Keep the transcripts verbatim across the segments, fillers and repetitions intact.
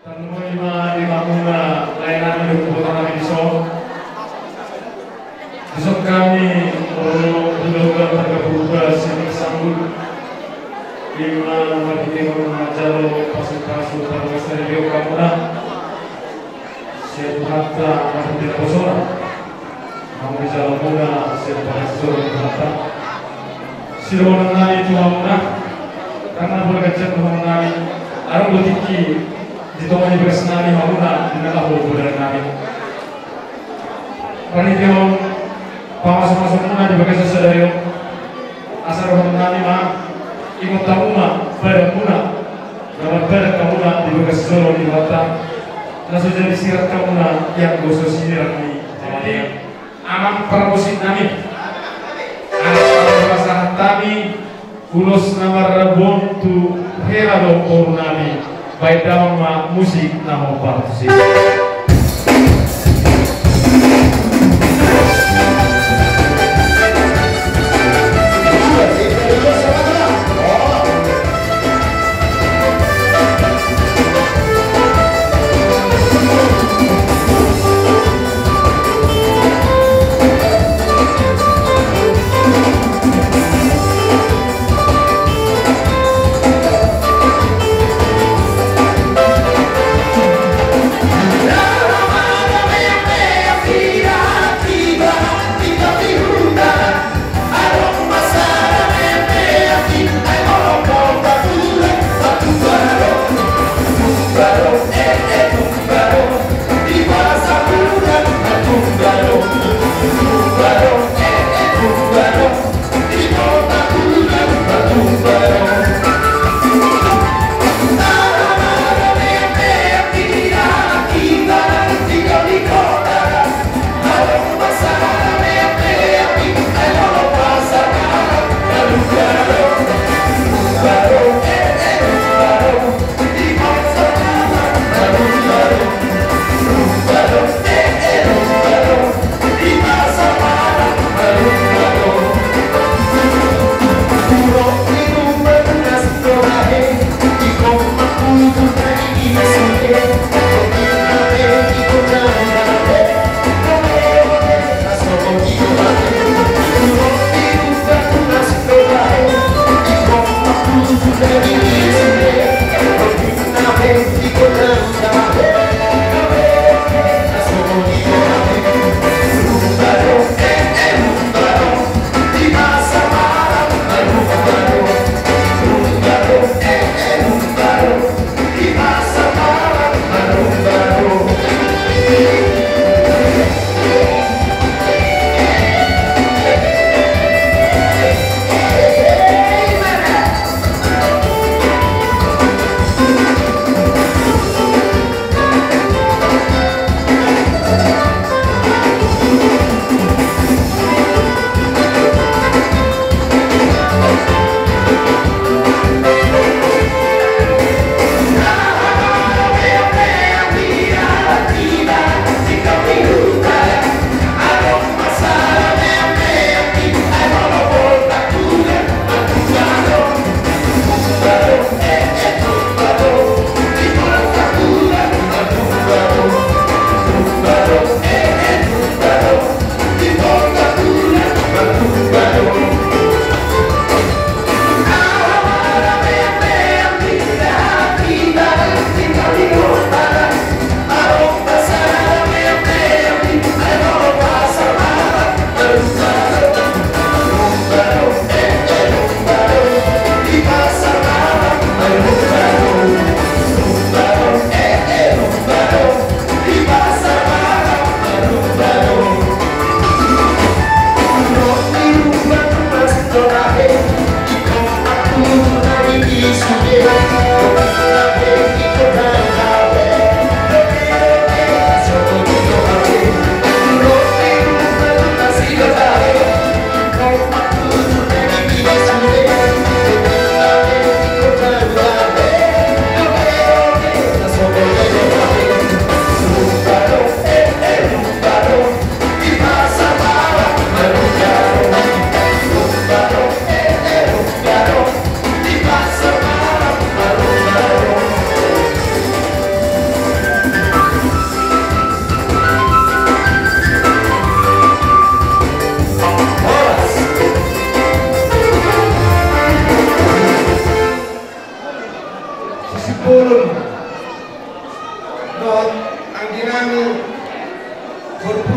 Tarlumobi ma di hamuna lae nami dohot huta nami dison. Dison hami ro hulahula marga Purba sian Sambut. Ima marhitehon manjalo pasupasu parbagasan di hamuna sian Tuhanta marhite naposona. Hamu dijalo muna sian pangasuron Tuhanta. Sidohonon nami tu hamuna, karna pola ganjang dohonon nami, adong do tingki di tonga ni bagas nami hamuna di na laho podalan nami. Marhitehon pamasumasu muna di bagasan sadari on, asa dohonon nami ma, ingot hamu ma badan muna, na marbadan hamuna di bagas joro ni Tuhanta, na so jadi sirang hamuna ianggo so sinirang ni Amang parmusik nami, asa pasahat hami ulos na marrambu on tu hela dohot boru nami. Baen damang ma musik na hombar tusi.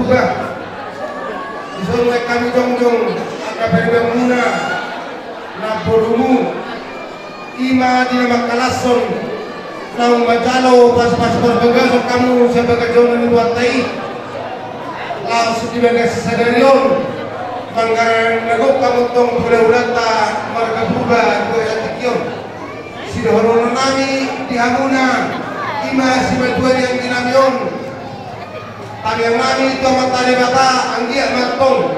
Bah, dison hami jongjong angka paribanmuna, namborumu, i ma di na mangkalashon, naung manjalo pasupasu parbagason hamu sian bagasan ni Tuhanta i. Laos di bagasan sadari on, manggarar na gok hamu tong hulahulanta marga Purba di bagasan tingki on. Sidohononnami di hamuna, i ma simatua ni anggi nami on. Tamiang nami tu Amanta Debata, anggiat ma tong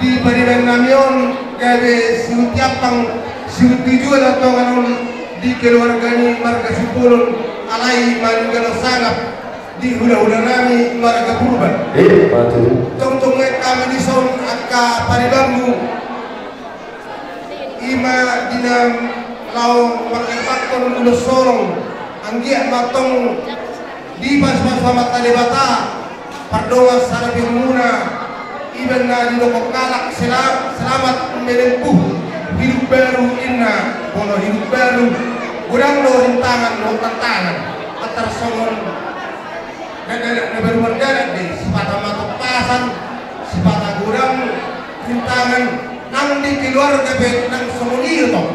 di pariban nami on gabe sihut tiampang, sihut tujuan antong on di keluarga ni marga Simbolon, alai manunggal sangap di hulahula nami marga Purba. Eh, betul. Jongjong hami dison angka paribanmu. I ma di na laho mangalapahon ulos holong, anggiat ma tong dipasupasu Amanta Debata pardongansaripeonmuna, i ma na didok halak sela-, selamat menempuh hidup baru ninna. Molo hidup baru, godang do rintangan dohot tantangan, antar songon na, na, na baru mardalan do i, sipata matompasan, sipata godang rintangan nang di keluarga pe nang songon i do tong.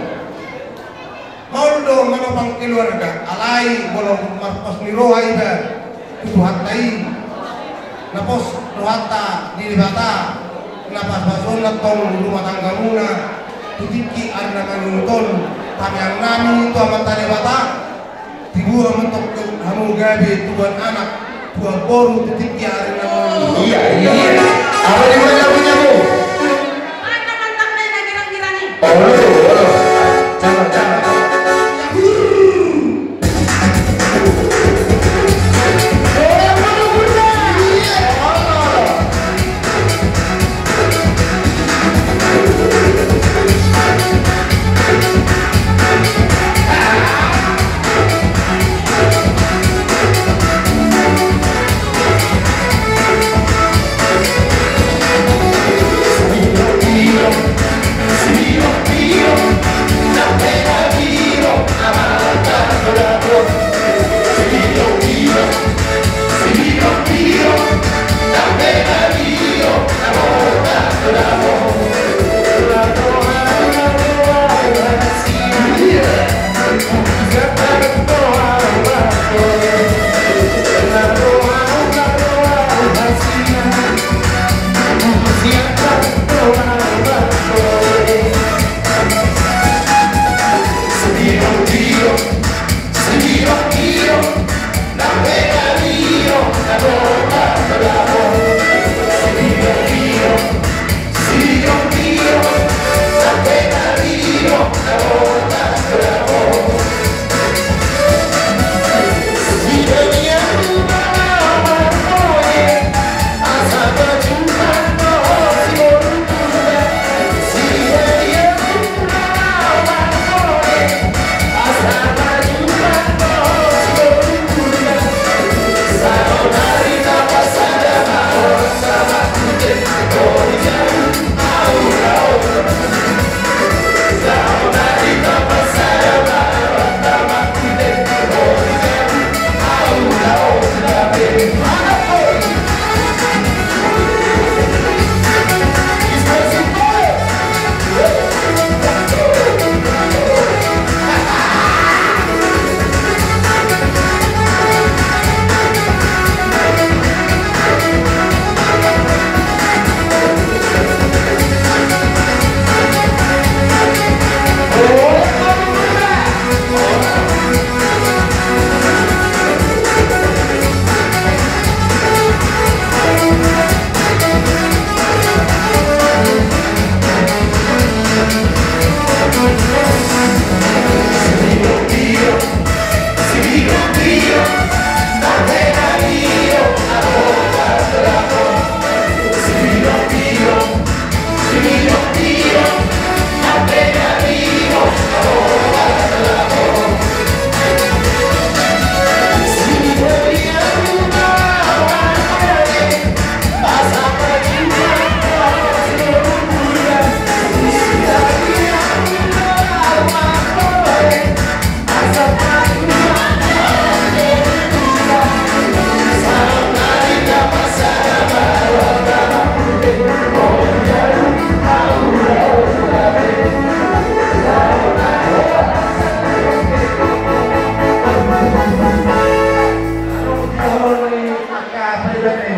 Maol do manopang keluarga, alai molo marpos ni roha iba tu Tuhanta i, na pos rohanta di Debata, na pasupasuonna tong rumah tanggamuna tu tingki ari na mangihut on. Tamiang nami tu Amanta Debata, tibu hamu tong, hamu gabe tubuan anak, tubuan boru tu tingki ari na mangihut on. Iya, iya. Apa di mana punya bu? Mana mantap nih na girang-girang i? Oh, oh. Jangan, jangan.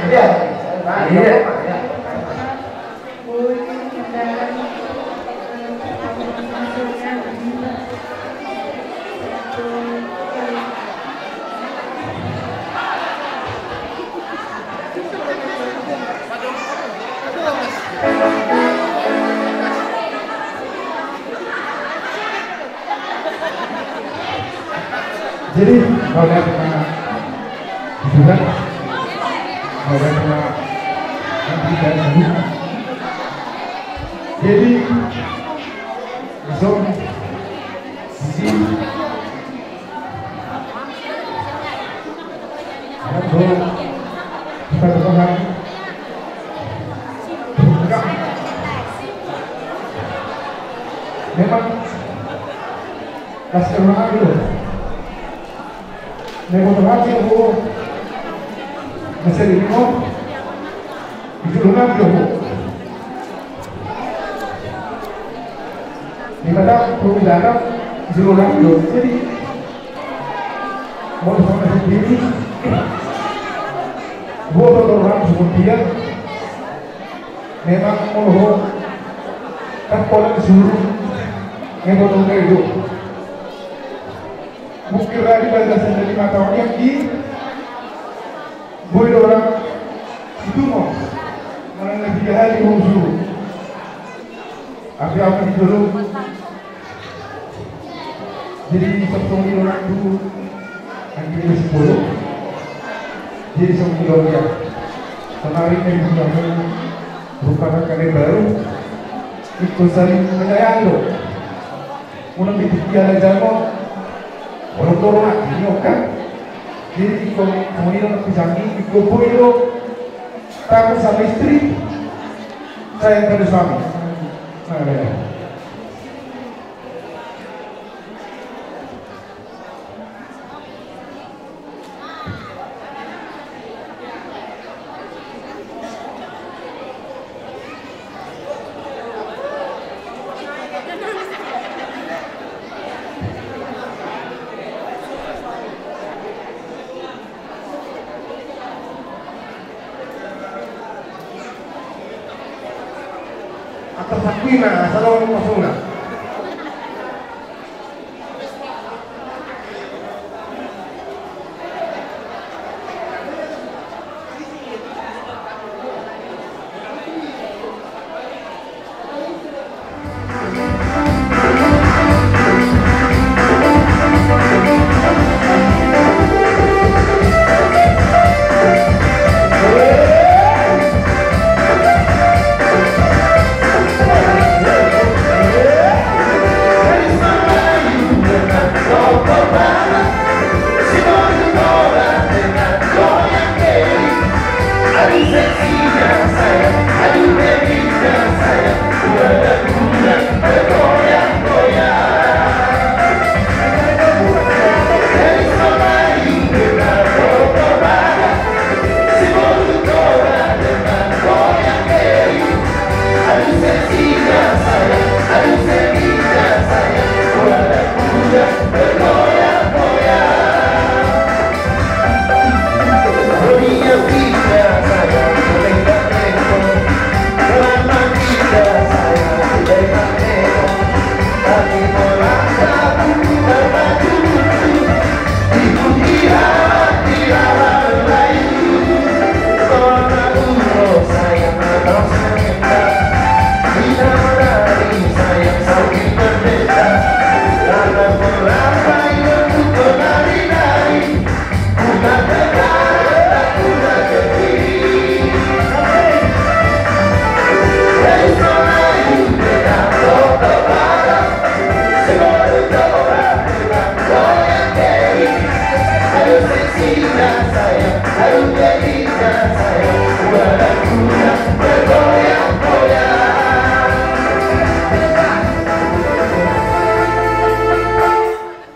Iya. Iya. Jadi, kalau lihat, eh, hiburan, kalau lihat, eh, yang tidak dulu. Jadi, langsung di sini. Ayo, bro. Kita berdoa. Memang Kasih orang aku. Nego terhati aku. Masih di rumah. Itu orang aku. Di mana perlu datang, itu orang aku. Jadi, mau sama sendiri. Gua orang semua dia. Memang molo kan pola disuruh. Memang molo itu. Mungkin lagi bagasan dari mata orang yang di boi orang itu mau. Mana lagi hari mau suruh. Tapi apa di dulu? Jadi, songon i do nang tu anggi ni sipolo. Jadi, songon i do dia. Kemarin yang kami rupakan kali baru, ikut saling menyayang do. Muna di piala jago, orang corona, ini okan. Jadi, ikut songon i do nang tu sami, ikut boi do. Takut sama istri, sayang pada suami. Nah, ya. Atau sakui ma, asal orang kosong na.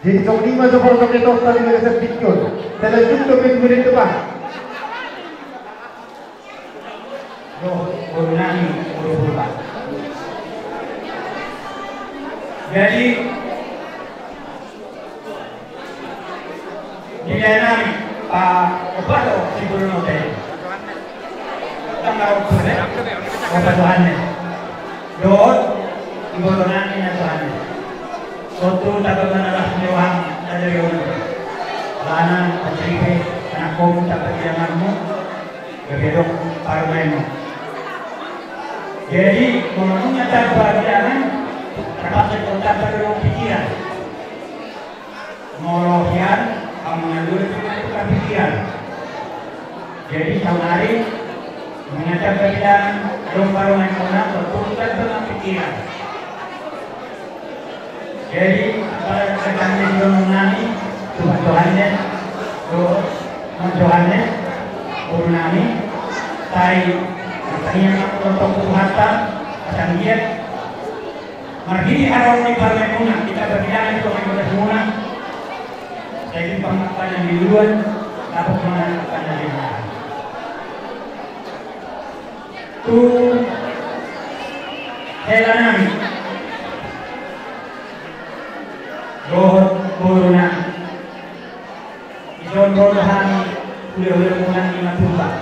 Jadi songon i ma jo parjogetonta di bagasan tingki on. Talanjut dope tu na depan. Yo, boru nami, boru purba. Jadi, di dalam, Pak, apa tuh, si boru nami? Opa Johannes dohot iboto nami na Johannes. Tontu tabo mana las ni roham sadari on. Alana pasti pe anak komu tabo di anakmu. Gabe adong parumaenmu. Jadi molo nunga tabo di anakmu, terpaksa kau tabo di pikiran. Molo hian, hamu na dua itu kan pikiran. Jadi saonari mengajak bilang domba rumah kona berputar dengan pikiran. Jadi apa kata ni dong nami, Tuhan Johannes, Tuhan Johannes, guru nami, tai katanya untuk Tuhan tak akan dia. Marhite haroro ni parumaenmuna, hita berbicara di parumaenmuna. Jadi pangkapan yang di luar, dapat mengatakan dari mana? Tu hela nami. Dohot boru nami. Ison ro do hami hulehule muna i ma Tuhan.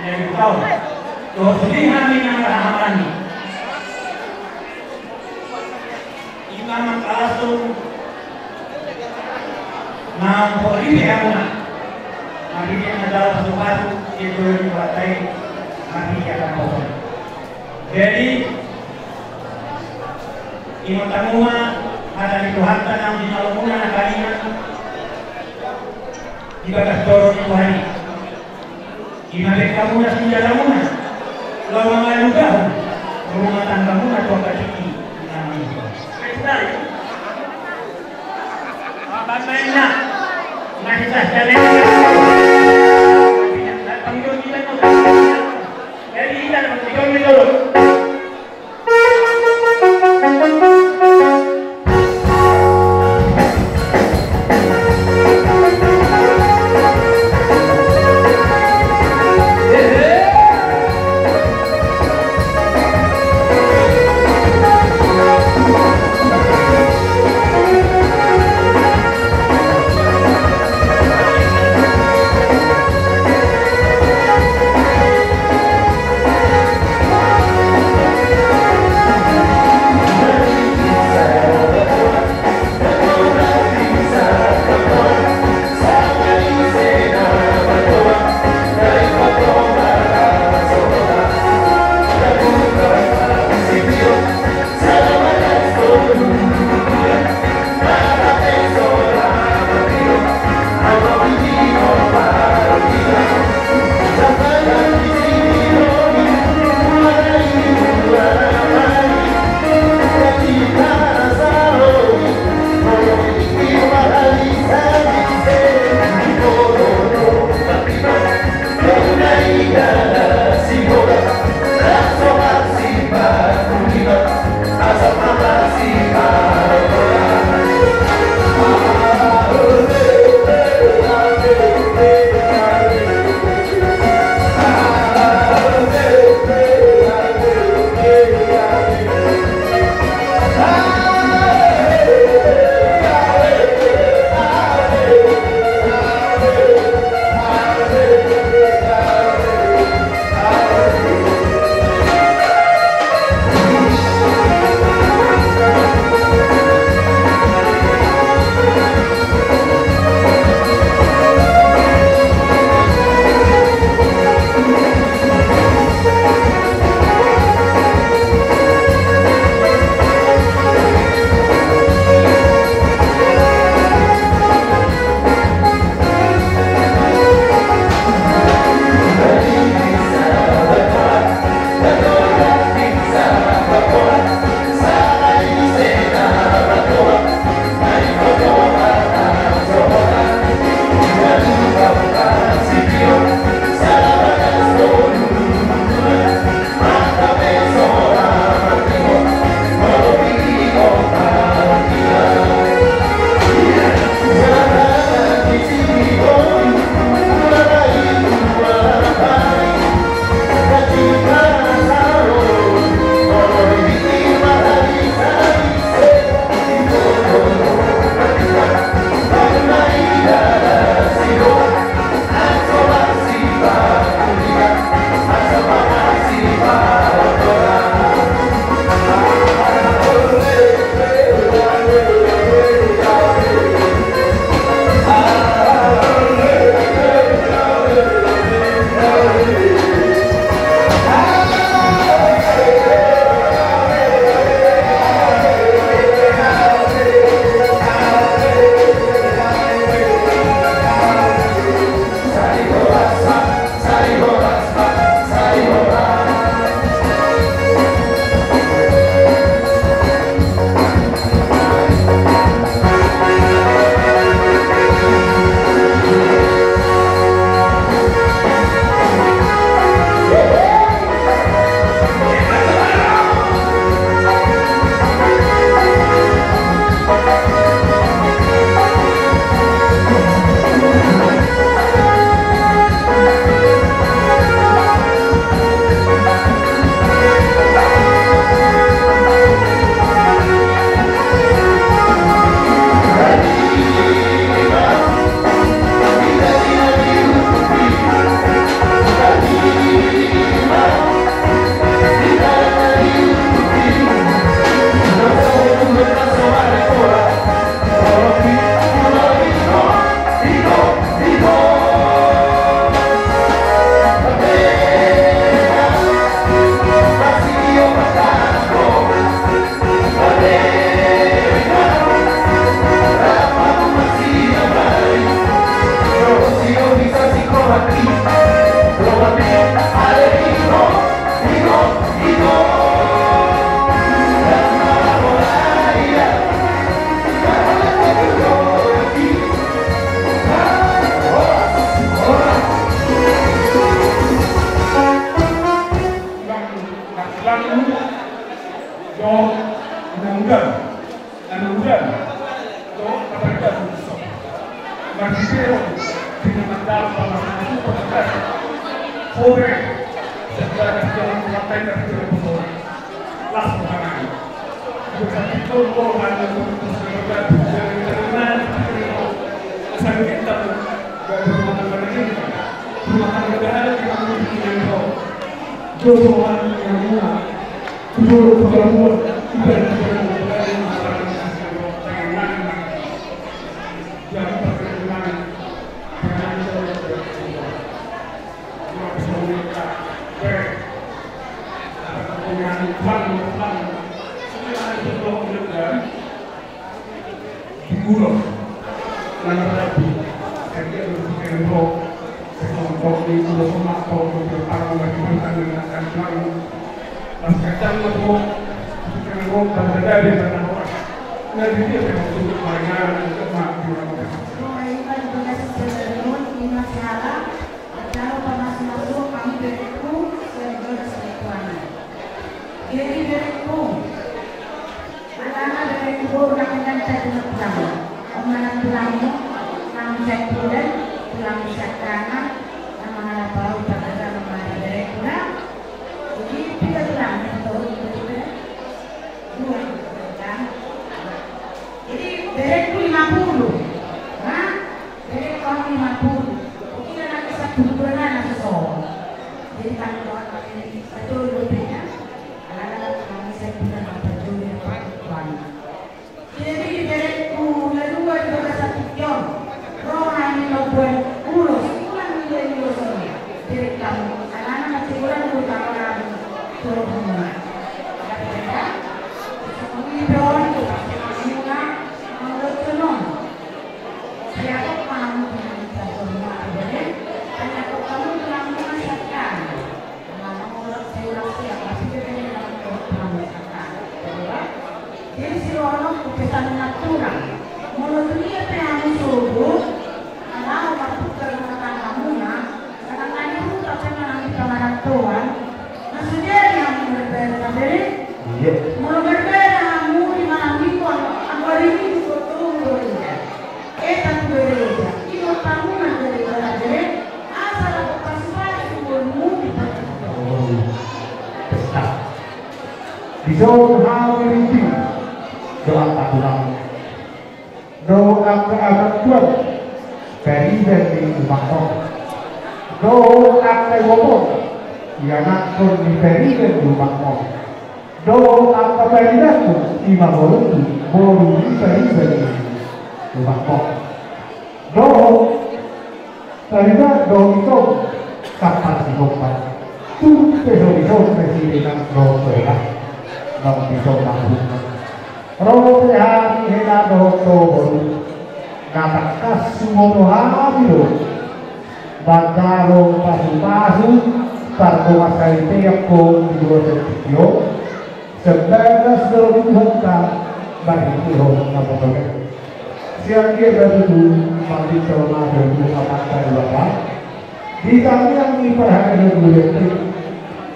Jadi kau dohot sude hami na marhahamaranggi. Ima mangkalasung na hori pe hamuna. Marhite na jala pasupasu di jolo ni Tuhan tai. Marhite akan kosong. Jadi ima tamu ma hata ni Tuhanta na di malumuna na kalinga. Di bagas joro ni Tuhan i. Ima bek hamuna sinjaramuna laho mangalugahon rumah tanggamuna tu angka tingki. Abang main na. Masih tas jalan. Jadi kita dapat tiga menit dulu. Jadi berengku, alana berengku boru na kanyang tadi na tulang. Oma na tulang, nang saya tulen, tulang siakana, nama ngala bau, pada nama berengku na. Jadi tiga tulang, yang tahu itu, dua, kan? Jadi berengku lima puluh. Nah, berengku lima puluh. Oke, na kisah puluh dua na, na sosok. Jadi tanggung jawab ini betul, betul, ya. Jadi berengku na dua di bagasan tingki on, ro hami mamboan ulos, ulang ni dua ni ulos on. Jadi hamu, alana na siguran ulos hami, tolong hami. Ada beda? Seperti itu, pasti hami na, mau lo tolong. Siapa paham dengan kita semua, ya? Hanya kok kamu tulang mana sekarang? Jadi sirohonon tu pesan natural. Molo tu dia pe hamu sogot, kalau marbuka rumah tanggamuna, kadang-kadang rupa pe manang di pangarantoan, na so jadi hamu berbeda, berbeda. Iya. Molo berbeda hamu di malam minggu, anggo hari minggu, betul, berbeda. Eta tu gereja, ima bangunan gereja na bere, asa dapot pasupasu tu borumu di pasupasu. Dison hami rinting, dohot angka tulang, dohot angka anak tuan, pariban ni umak on, dohot angka ibotom, ianakhon ni pariban ni umak on. Dohot angka paribanmu, ima borumu, boru ni pariban ni umak on. Dohot pariban dohot itom, sampal sigompa. Tung pe so dison pe sirinang dohot toha. Naung dison na hurang. Ro pe hami hela dohot do boru. Na tangkas huboto hami do. Manjalo pasupasu, pardongan saripeon di dua sentipion, sembaga soro di Tuhanta, marhitehon na mangkatahon. Sian dia batutu, mangkitahon na batutu, amanta di bapa. Di tangiang ni parhata ni guru ente,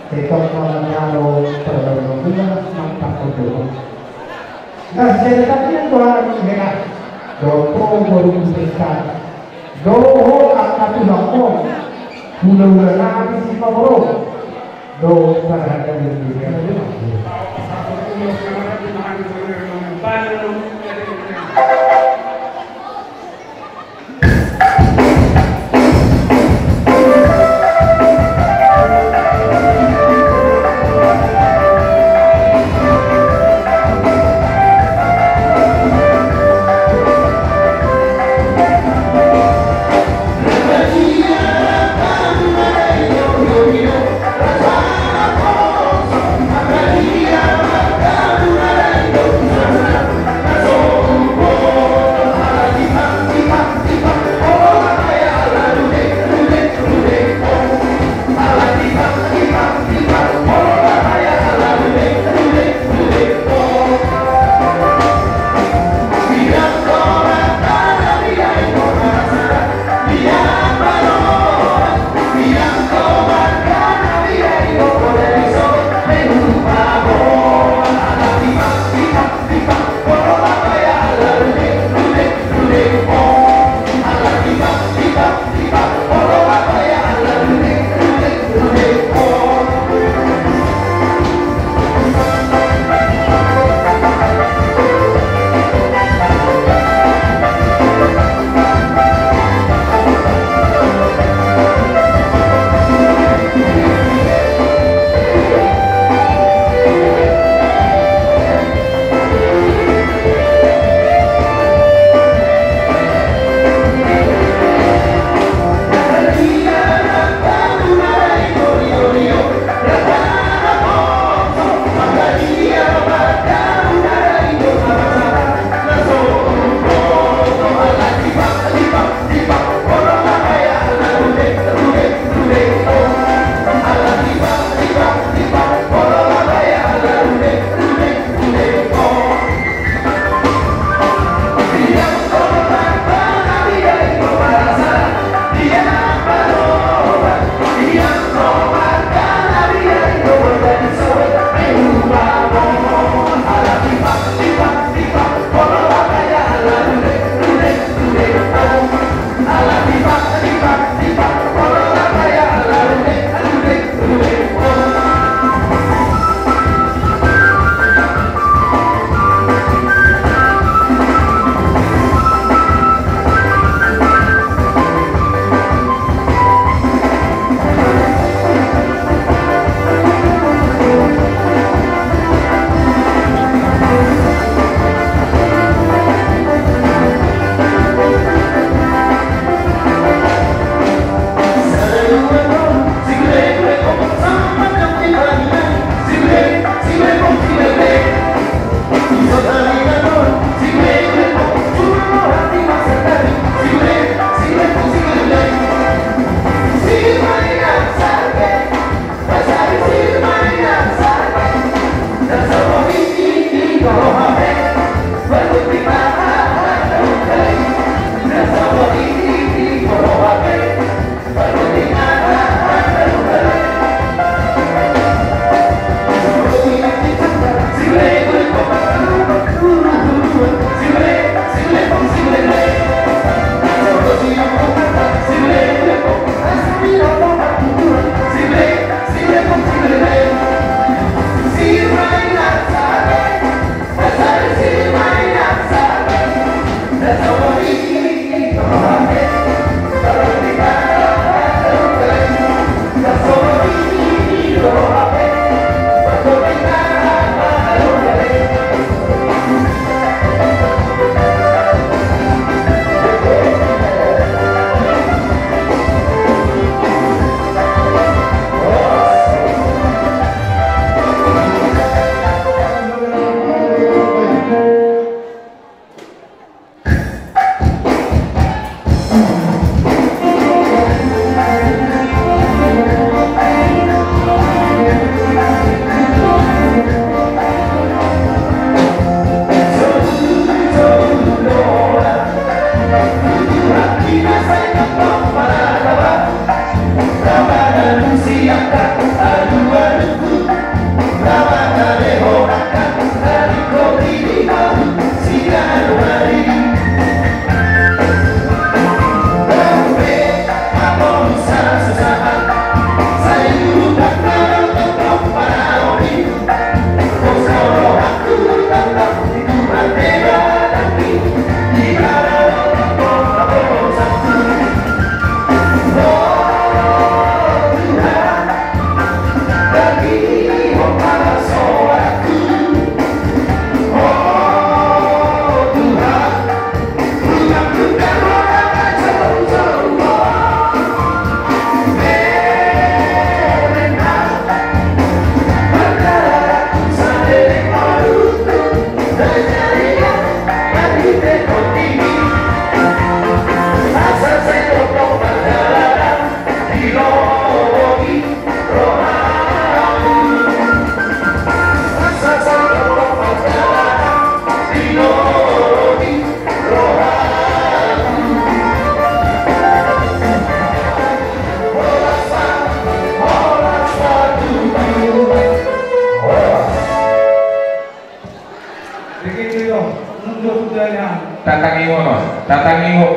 tetap manjalo pardongan guna, mantap pardongan. Na sisada tangiang do hami hela, dohot boru ni pesta. Dohot angka tulang on, hulahula nami Sipaboron, dohot parhata ni guru ente.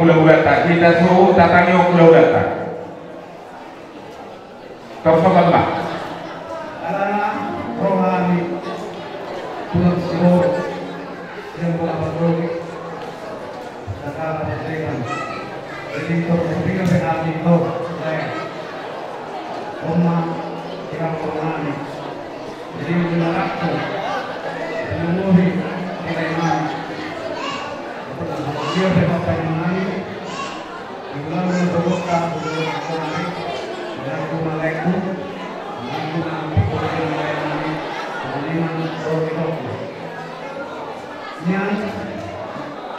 Hula-hulanta, hita so tatangihon hula-hulanta. Torsokan ma. Alana roha ni tulang Siborok, sian bola patroli, Jakarta Panjaitan. Jadi torsokan ma hami, lae. Oma, ira roha ni. Jadi, menarapkan, menguruhi, tidak imani. Dia dapat imani, diulang dengan terbuka, dengan kemarin, dengan rumah lekku, dengan rumah, dengan rumah, dengan rumah, dengan rumah. Yang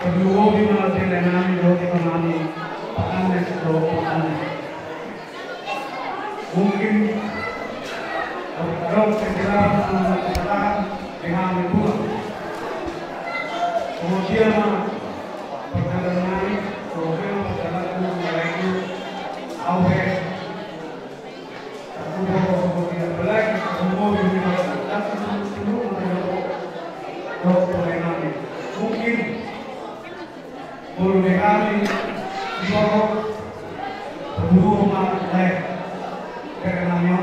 kedua, di mana dia dengan rumah, dengan rumah, dengan rumah. Mungkin adong pergerakan kesalahan dengan hami dua. Kemudian, pergerakan hami, kemudian pergerakan mulai itu, awe, aku bawa kemudian, apalagi aku mau di rumah, tapi dulu, dulu, dulu, mungkin Molo di hami, di Borok, perlu rumah, eh, perkenalnya,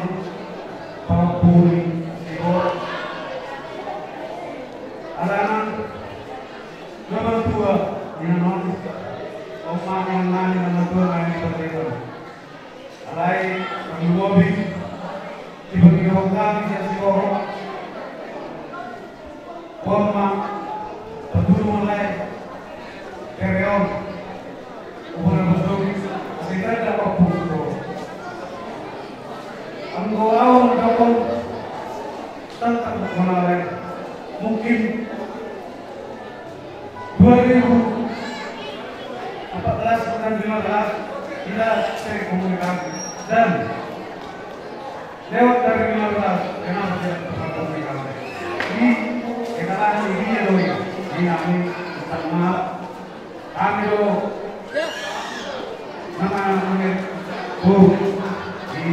Pak Puri, di Borok. Alana, nomor dua, di nama, Oma yang nani nomor dua, main di Borok. Alai, kami lobi, tiba-tiba kami jadi Borok. Oma, betul mulai. Carry on. Umur apa tuh? Masih ada apa pun. Anggo au mendapatkan tentang mengenai mungkin dua ribu empat belas dan lima belas kita sering komunikasi dan lewat dari lima belas, kenapa tidak berkomunikasi? Ini kesalahan dirinya doi. Ini kami minta maaf. Kami do nama namanya bu di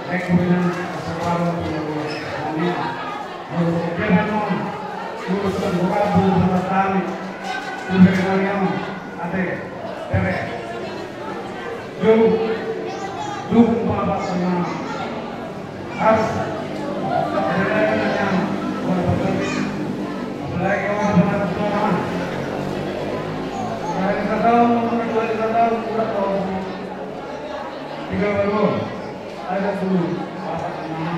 rekomen separuh punya dua. Kami harus kerja memang urusan bukan bukan kami. Udah kami yang ada bere. Yo, dukung bapak sama harus ada lagi yang boleh bekerja. Apalagi kalau ada benar-benar. Dari satu tahun, dua tahun, kurang tahun. Tiga baru. Ada dulu. Bapak sama.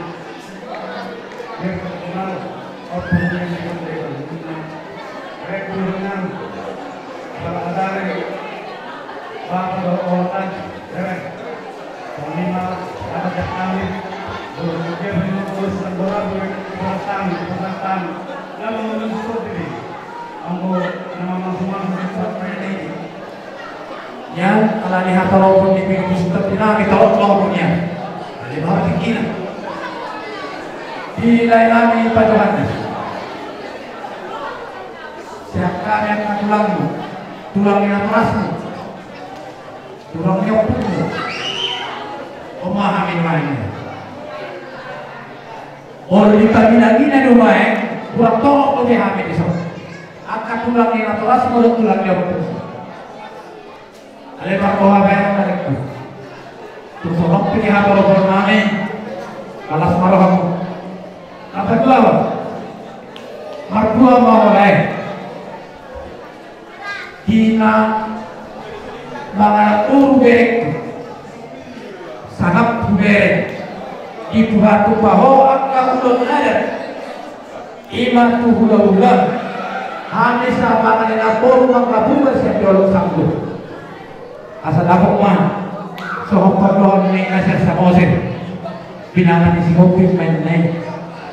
Yang telah dihatar di pintu seperti nami tahu mau punya. Ada baru tinggi. Di lain nami Pak Johannes. Siap kami angka tulangmu, tulang ni natorasmu, tulang ni ompunmu. Oma hami nuaeng. Olo dipagina-gina nuaeng, buat tolong oke hami di son. Angka tulang ni natorasmu dohot tulang ni ompunmu. Ale marroha baen na lengku. Tung songon pe di hatorop nami. Kalas ma rohamu. Apa dua? Mardua ma ho lae. Di na mangalap boru berengku. Sangap tu bereng. Di tuha tupa ho angka ulaon adat. Ima tu hula-hula, hami sapangan ni namboru mangkabuka sian dolok sanggup. Asa dapot ma songon pandohan ni na sian Samosir. Pinangan ni si Hopi main nai.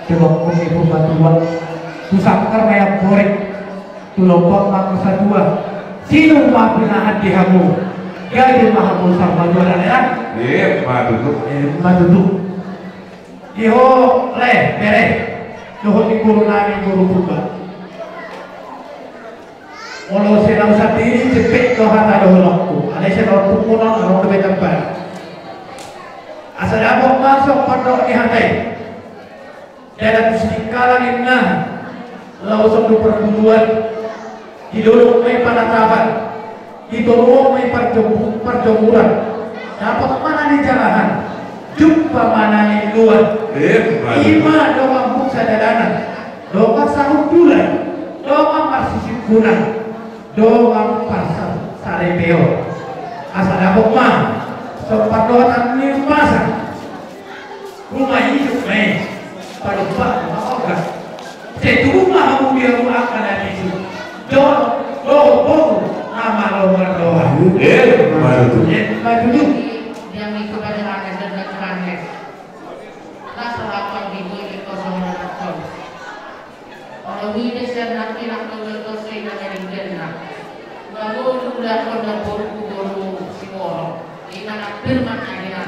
Coba kau ni purba tua. Tu sangkar ma yang korek. Tu lombang ma satua. Sinur ma pinahan di hamu. Gabe ma hamu sarbadua na leran. Iya, ma tutu. Iya, ma tutu. Di ho lae, bere, dohot di boru nami boru purba. Molo sai na usap diri, cepet do hata dohononku. Alai sai na ompungku non, adong dope tambar. Asa dapot ma songon pandok ni hata i. Dalan tu Sidikalang ninna, laos on tu parguruan, di dolok ma i panatapan. Di toru on ma i parjom-, parjomuran. Dapot ma na nijalahan, jumpa ma na niudutan. Ima dongan bungsa dalanan, dongan sahundulan, dongan marsisimpunan, dongan parsaripeon. Asa dapot ma sompat dohot ni umpasa. Ruma ijuk me, palupa ruma oga. Setu ruma hamu dia ruma akan na ijuk. Jolo, jolo, boru, nama lo mardoa. Eh, baru tu. Eh, baru tu. Yang itu pada mana dan pada mana. Rasa lapang di gue di kosong dan kosong. Olo mide sian nangkinan tolu tolu sina nangkinan. Baru udah kau dan boru boru si boru. Ina na firman aja.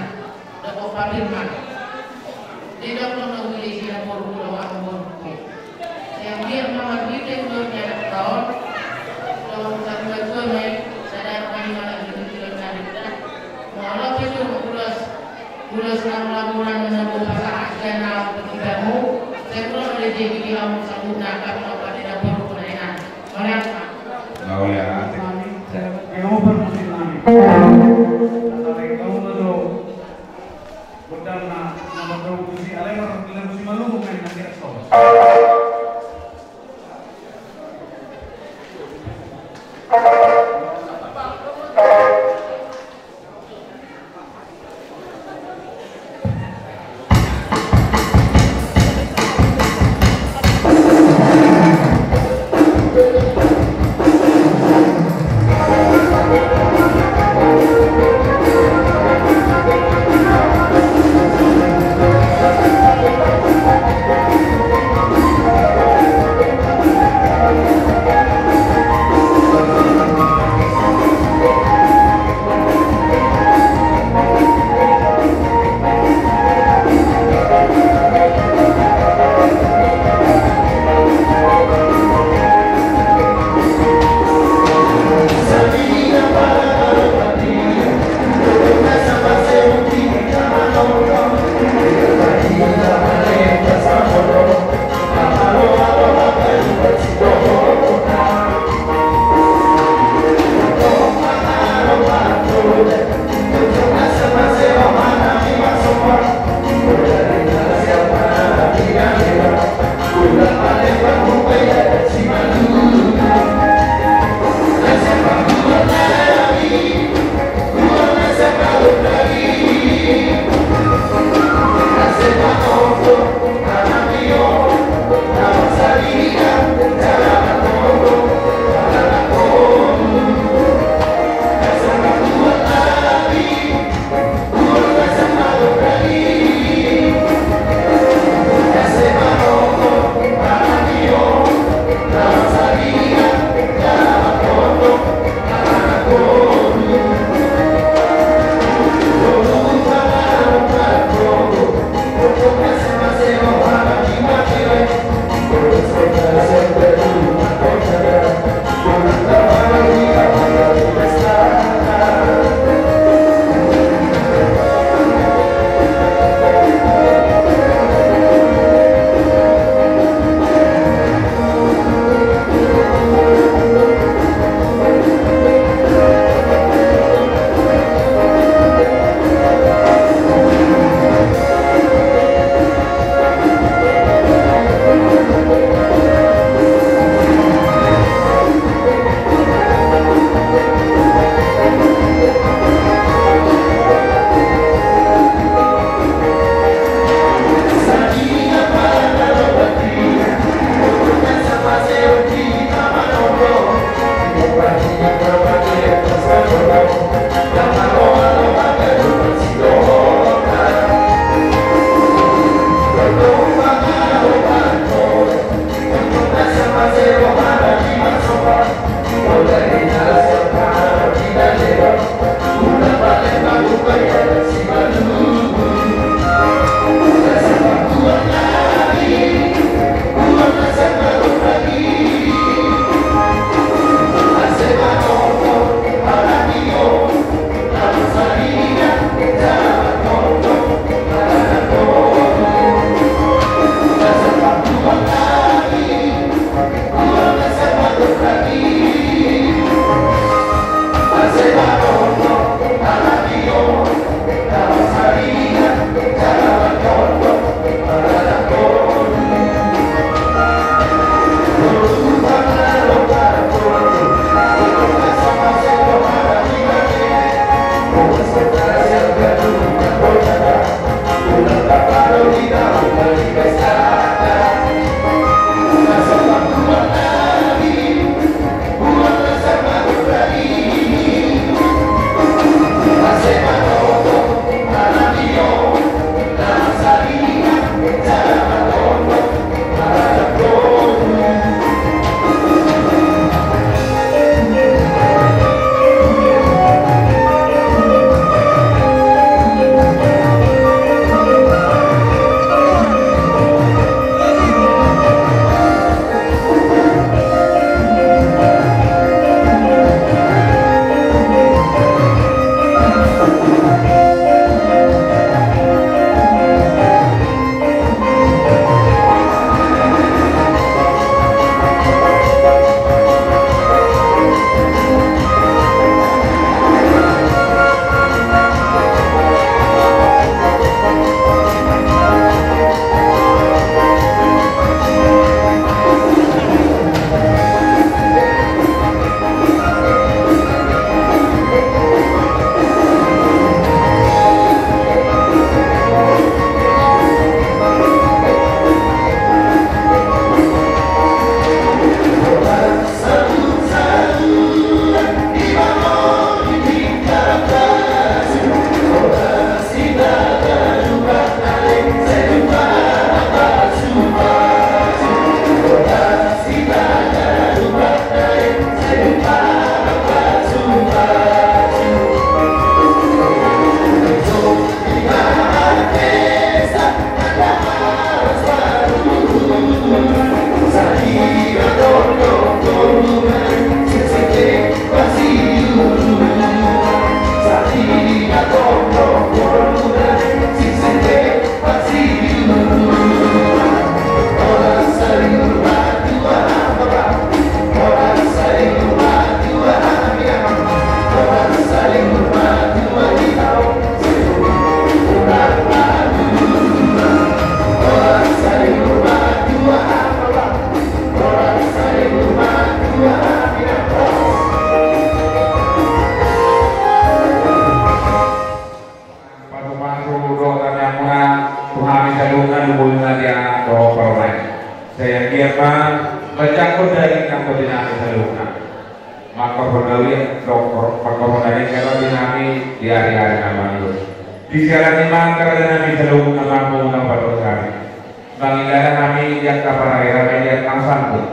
Dapot pabirman. Didok do na uli sina boru do ahu boru. Sian dia mama bite do ni anak taon. Dapot satu dua mai sadar mai mana gitu kilo tadi dah. Molo pe tu ulos ulos nang laporan na bo pasahat sian ahu pe tu kamu. Saya pulang ada jadi di amu sabun nakar mau pada dapur pun enak. Mauliate. Mauliate. Mauliate. Mauliate. Godang na, na mardongan tusi, alai mardongan tusi malungun main na tiap tahun. Pasu dohot tangiangmuna tu hami saluhutna, lumobi ma di anak dohot parumaen. Sai anggiat ma manjangkon daging nang tondi nami saluhutna. Mangkorhon na uli, mangkorhon na denggan ma di hami di ari-ari na mangihut. Di siala ni i ma angka raja nami saluhutna, mamungka padosa hami. Mangilala hami di angka parhirahira, di angka sangkut.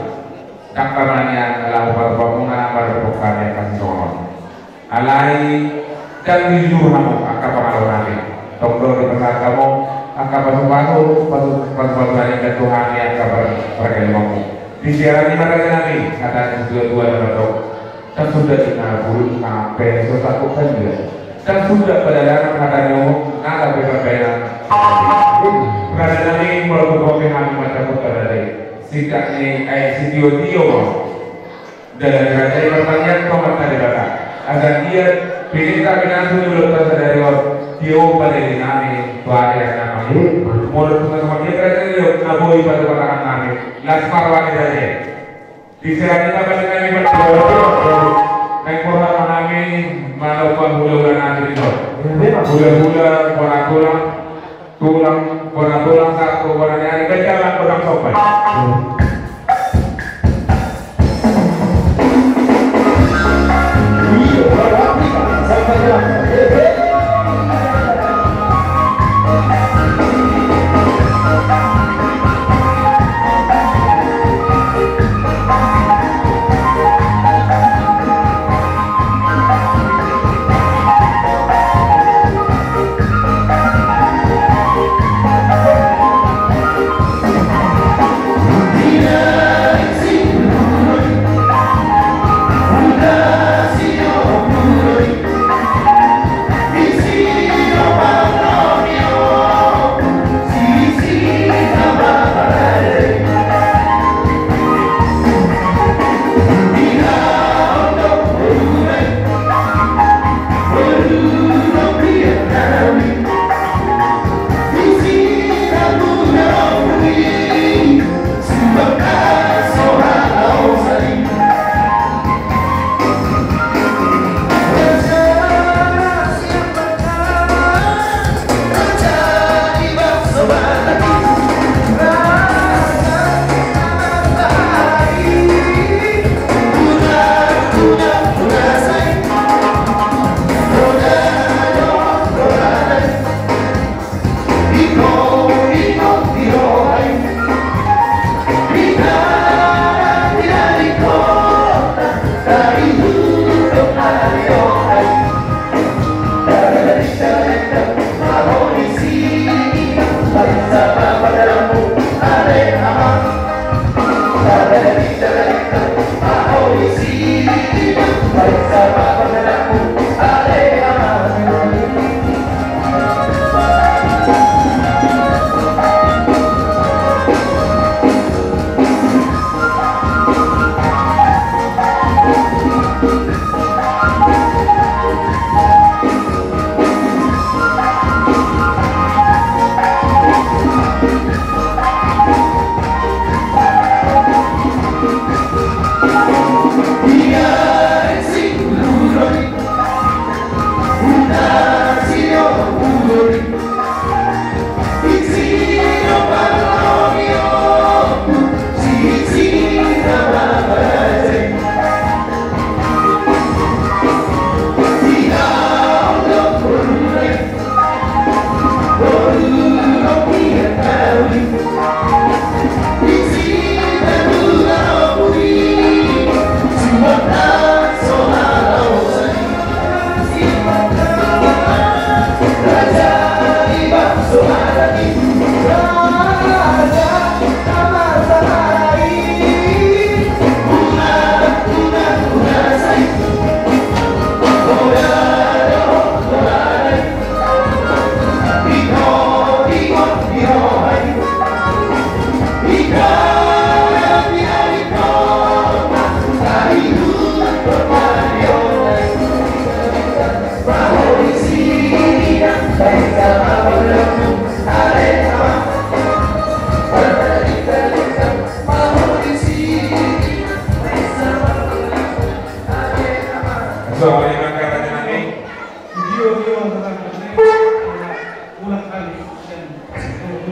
Ndang tamanang laho patupamuna mandokkon hami angka sisongon on. Alai ndang dijujur hamu angka pangaloho nami. Tong do dipasahat hamu angka pasupasu, pasu, pasupasu na denggan tu hami angka par, pargellengonmu. Di siala ni i ma raja nami, hata ni situatua na mandok: Ndang sundat ninna bulung, nang pe so sangkut sadia. Ndang sundat pardalanan hata ni uhum, nang pe pambahenan. Raja nami, molo tung ro pe hami manjangkon hata i, singkat ni, eh, sitiotio ma. Dalan ni raja i martangiang tu Amanta Debata. Asa anggiat pinta pinasu ni ulaonta sadari on, tio ma pande nami tu ari na mangihut. Molo tung songon i raja i, na boi patupatangan nami. Las ma roha ni raja i. Di siala ni i ma pande nami, naeng borhat ma hami manopot hulahula nami di son. Hulahula bona tulang, tulang bona tulang, sahat tu bona ni ari, baen ma godang somba.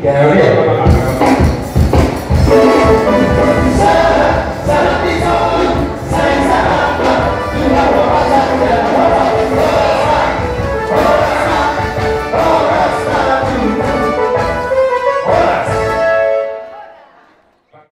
Teori ya,